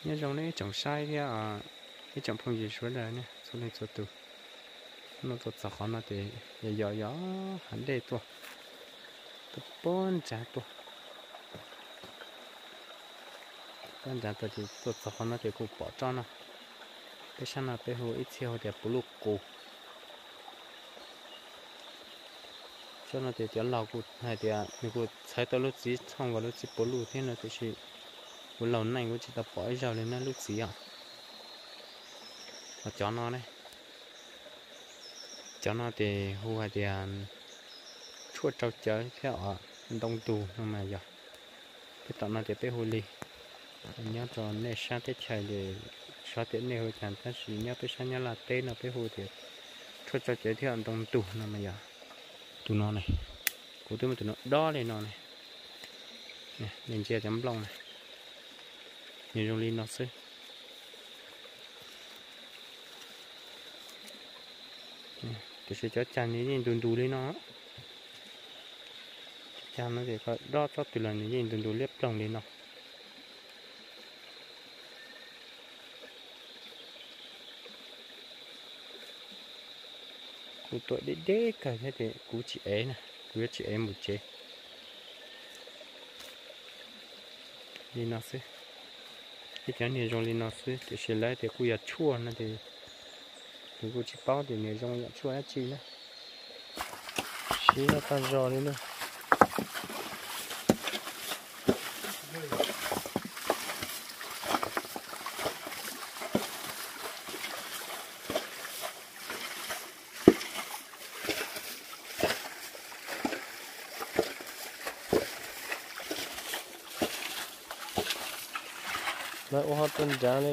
Nyob zoo nej ib tsoom saib thiab ib tsoom phooj ywg sawv daws ne txhua leej txhua tus. Hnub no tuaj txog qhov no ces yog yos yos hav dej tuaj, tuaj puag nrad tuaj. Puag nrad tuaj ces tuaj txog qhov no ces kuj pom tsob no. Peb sab no peb hu ib txhia hu tias puv luj qus. Tsob no ces cov laus kuj hais tias nws kuj txhawv tau lub txiv thooj uas lub txiv puv luj thiab no tiam sis kuv laus neej kuv tsis tau pom ib zaug li na lub txiv os. Ho cov no ne, cov no ces hu hais tias tshuaj rau cawv thiab os ntoo ntug no mas yog. Peb tom no ces peb hu li, nyob rau nej sab teb chaws ces xyov tias nej hu cas tab sis nyob peb sab Nyab Laj teb no peb hu tias tshuaj rau cawv thiab ntoo ntug no mas yog. Tus no ne, kuv twb muab tus no dob li no ne. Nej ntsia cov nplooj na, nws zoo li no xwb. Tiam sis cov cag nws yeej ntug ntug li no. Cov cag no ces koj dob tsob twg los nws yeej ntug ntug liab ploog li no. Kuv tuam deb deb kawg thiab ces kuv tsis ev na, kuv yuav tsis ev mus tsev. Li no xwb. Ib cov niag zoo li no xwb tiam sis lawv tias kuj yog tshuaj no ces kuv kuj tsis paub tias nws zoo yam tshuaj dab tsi na. Siv no tag zog li na. Lawv ua ho rau nrad li.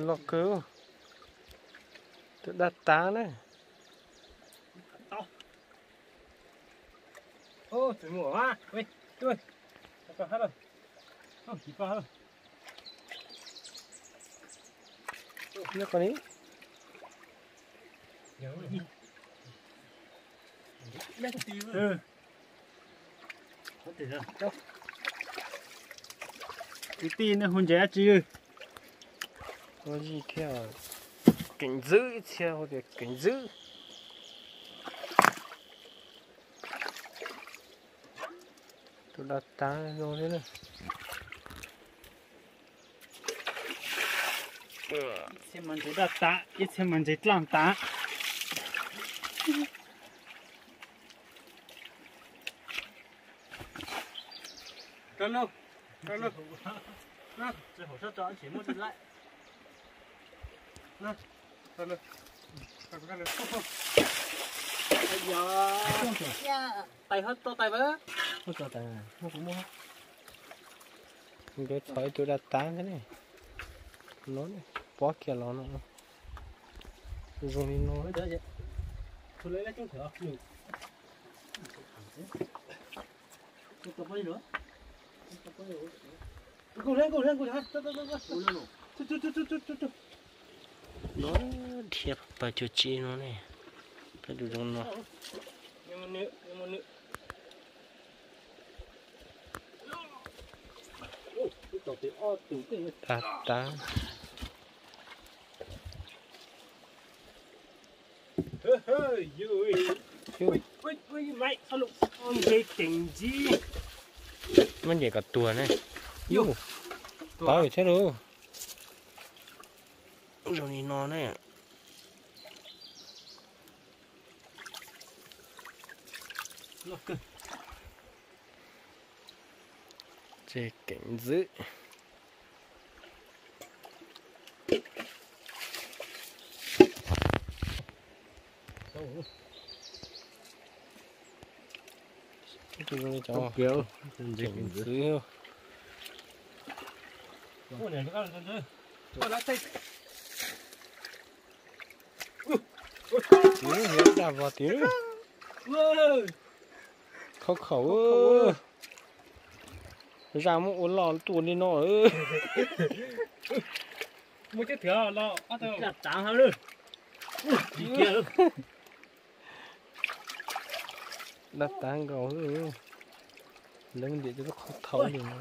Loj kawg, tus daj tav na. Kwv tij nej hu ntses dab tsi? Ua zij thiab, keem ntxwb, ib txhia hu tias keem ntxwb. Tus daj tav zoo thiab na. Ib txhia mas ntses daj tav, ib txhia mas ntses dlaj tav. Tais ho tso tais mas. Nkawd txhom ib tug daj tav thiab ne. No pob kiag los no. Zoo li no. No dhia pawg cuag tsi no ne, peb tus zoo no. Daj tav. Muab ncaim kom tuag ne. Yus, tawv thiab lauj. Zoo li no ne. Tseg keem ntxwv. Keem ntxwv. Tiag, dag vog tiag. Khaub khaum. Zaj muab ua loj tuaj li no. Daj tag nkaus. Lawv ntim cov lub qhov thaum li no.